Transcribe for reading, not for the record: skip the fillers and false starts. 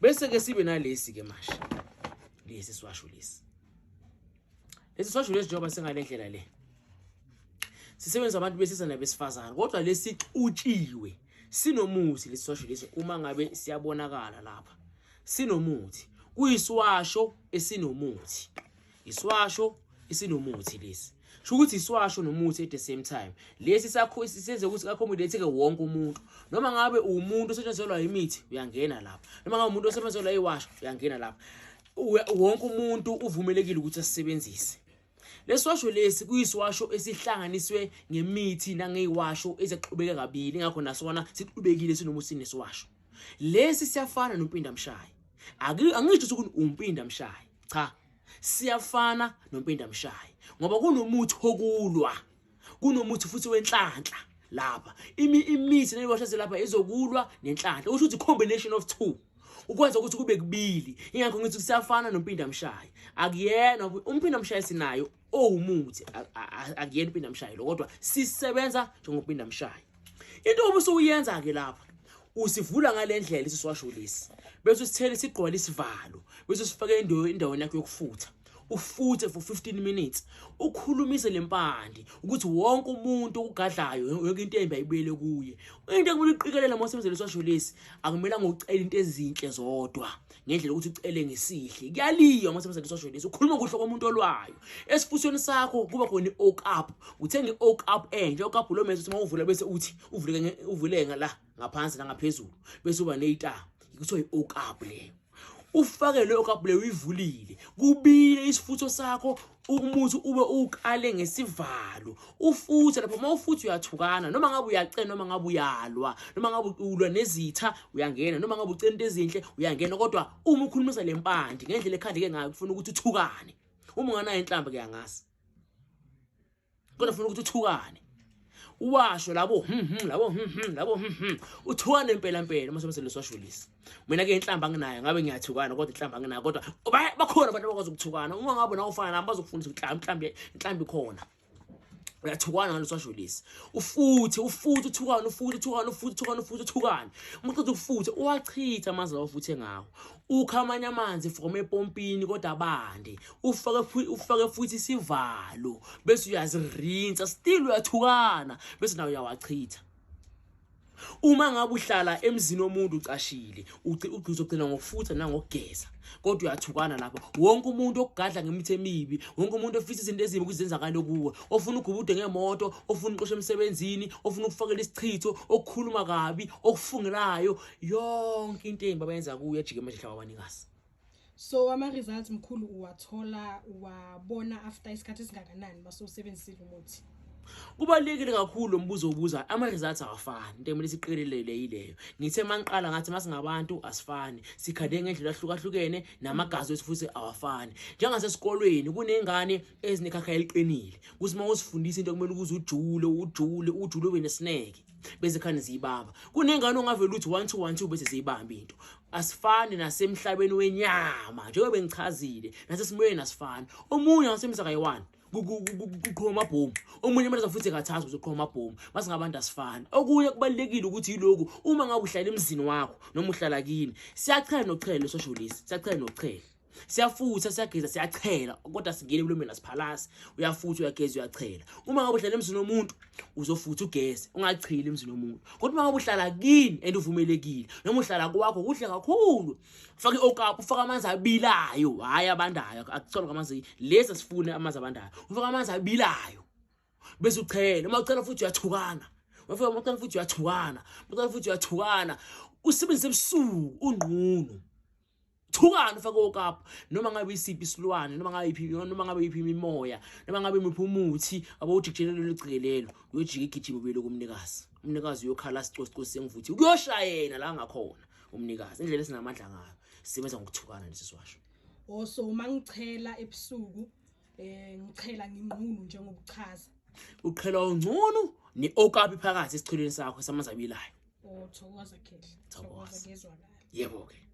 Bese ke sibe nalesi ke manje, lesi siwasho lesi, lesi siwasho lesi, njengoba singale ndlela le, sisebenza abantu besilisa nabesifazane, kodwa lesixutshiwe sinomuthi. Lesi siwasho lesi, uma ngabe siyabonakala lapha, sinomuthi, kuyisiwasho esinomuthi, isiwasho esinomuthi lesi. Sho ukuthi isiwasho nomuthi at the same time. Lesi sakho senze ukuthi accommodate ke wonke umuntu. Noma ngabe umuntu osetshenziselwa imithi, uyangena lapha. Noma ngabe umuntu osetshenziselwa iwasho, uyangena lapha. Wonke umuntu uvumelekile ukuthi asisebenzise. Lesiwasho lesi kuyisiwasho esihlanganiswe ngemithi nangeyiwasho ezixubeke kabili, ingakho nasona sixubekile, sinomuthi, sinesiwasho. Lesi siyafana nompindamshayi. Angisho ukuthi umpindamshayi, cha, siyafana nompindamshayi ngoba kunomuthi wokulwa, kunomuthi futhi wenhlanhla lapha. Imithi neyiwasho lapha izokulwa nenhlanhla, kusho ukuthi combination of two ukwenza ukuthi kube kubili. Ingakho ngithi kusiyafana nompindamshayi. Akuyena umpindamshayi, sinayo owumuthi, akuyena umpindamshayi lo, kodwa sisebenza njengompindamshayi. Into obusuyenza ke lapha, usivula ngale ndlela isisiwasho lesi, bese usithele sigqwala isivalo, bese usifake endaweni yakho yokufutha, ufuthe for 15 minutes, ukhulumise lempandi ukuthi wonke umuntu okugadlayo, yonke into embi ayibuyele kuye. Into ekumele uqikelele uma usebenzela iswasho lesi, akumelanga ucele into ezinhle zodwa, ngendlela ukuthi ucele ngesihle. Kuyaliwa uma usebenzela iswasho lesi, ukhuluma kuhle komuntu olwayo. Esifuthweni sakho kuba khona i-oak up, uthenga i-oak up entsha. I-oak up lo menza ukuthi uma uvula bese uthi uvuleke, uvuleke la ngaphansi nangaphezulu, bese uba neyita, kuthiwa i-oak up leyo. Ufake leyo cup leyo uyivulile, kubile isifutho sakho, umuthi ube ukale ngesivalo, ufuthe lapho. Uma ufuthe uyathukana, noma ngabe uyacela, noma ngabe uyalwa, noma ngabe ulwa nezitha, uyangena, noma ngabe ucela into ezinhle, uyangena. Kodwa uma ukhulumisa le mpandi ngendlela ekhandeke ngayo, kufuna ukuthi uthukane. Uma unganayo inhlamba, kuyangazi, kodwa funa ukuthi uthukane, uwasho labo labo labo uthukane impela impela uma sebenzela leswasho lesi. Mina ke inhlamba anginayo, ngabe ngiyathukana, kodwa inhlamba anginayo. Kodwa bakhona abantu abakwazi ukuthukana. Uma ngabe nawe ufana nami, bazokufundisa ukuthi inhlamba, inhlamba ikhona. Uyathukana ngaleso lesi, ufuthe, ufuthe, uthukane, ufuthe, uthukane, ufuthe, uthukane, ufuthe, uthukane. Uma uqeda ukufutha, uwachitha amanzi lawo ufuthe ngawo, ukha amanye amanzi from epompini, kodwa abande, ufake futhi isivalo, bese uyazirinsa, still uyathukana, bese nawe uyawachitha. Uma ngabe uhlala emzini womuntu ucashile, uzogcina ngokufutha nangokugeza, kodwa uyathukana lapho. Wonke umuntu okugadla ngemithi emibi, wonke umuntu ofisa izinto ezimbi ukuthi zenzakale kuwe, ofuna ugubude ngemoto, ofuna uxosha emsebenzini, ofuna ukufakela isichitho, okukhuluma kabi, okufungelayo, yonke into embi abayenza kuyo ejike manje hlaba abanikazi. So ama-results, mkhulu, uwathola, uwabona after isikhathi esingakanani masowusebenzisile umuthi? Kubalulekile kakhulu lo mbuzo obuza. Ama-results awafani. Into ekumele siqikelele yileyo. Ngithe uma ngiqala ngathi masingabantu asifani, sikhande ngendlela ahlukahlukene, namagazi wethu futhi awafani. Njengasesikolweni, kuney'ngane ezinekhakha eliqinile, kuthi uma usifundisa into kumele ukuze ujule, ujule, ujule, ube nesineke, bese khane ziyibamba. Kunengane ongavele uthi 1 2 1 2, bese ziyibamba into. Asifani nasemhlabeni wenyama, njengoba bengichazile, nasesimweni asifani. Omunye angasebenzisa kayi-one kuqhuma amabhomu, omunye manje futhi kathathu uzoqhuma amabhomu. Masingabantu asifani. Okunye kubalulekile ukuthi yiloku: uma ngabe uhlala emzini wakho noma uhlala kini, siyachela nokuchela lesosho lesi, siyachela nokuchela, siyafutha, siyageza, siyachela, kodwa singene emlomeni, asiphalasi. Uyafutha, uyageza, uyachela. Uma ngabe uhlala emzini womuntu, uzofutha, ugeze, ungacheli emzini womuntu. Kodwa uma ngabe uhlala kini and uvumelekile, noma uhlala kwakho, kuhle kakhulu. Ufake i-okapu, ufake amanzi abilayo, hhayi abandayo. Akutholwa amanzi lesi, asifune amanzi abandayo. Ufake amanzi abilayo, bese uchela. Uma uchela futhi uyathukana, wafika, uma uchela futhi uyathukana, uma uchela futhi uyathukana, usebenzise ebusuku unqunu, thukana, ufake okapu. Noma ngabe isiphi isilwane, noma ngabe iphi, noma ngabe iphi imimoya, noma ngabe imiphi umuthi abawujikijelelo lelo uyojika igijima ubuyele kumnikazi. Umnikazi uyokhala, sicosicos sengivuthi, kuyoshaya yena la ngakhona umnikazi. Indlela esinamandla ngayo, sisebenza ngokuthukana lesi siwasho. Oh, so uma ngichela ebusuku, ngichela nginqunu njengokuchaza? Uqhela ungcono ne-okapi phakathi esichelweni sakho samanzi abilayo. Oh, thokoza, Khehla. Thokoza. Thokoza, kuyezwakala. Yebo-ke.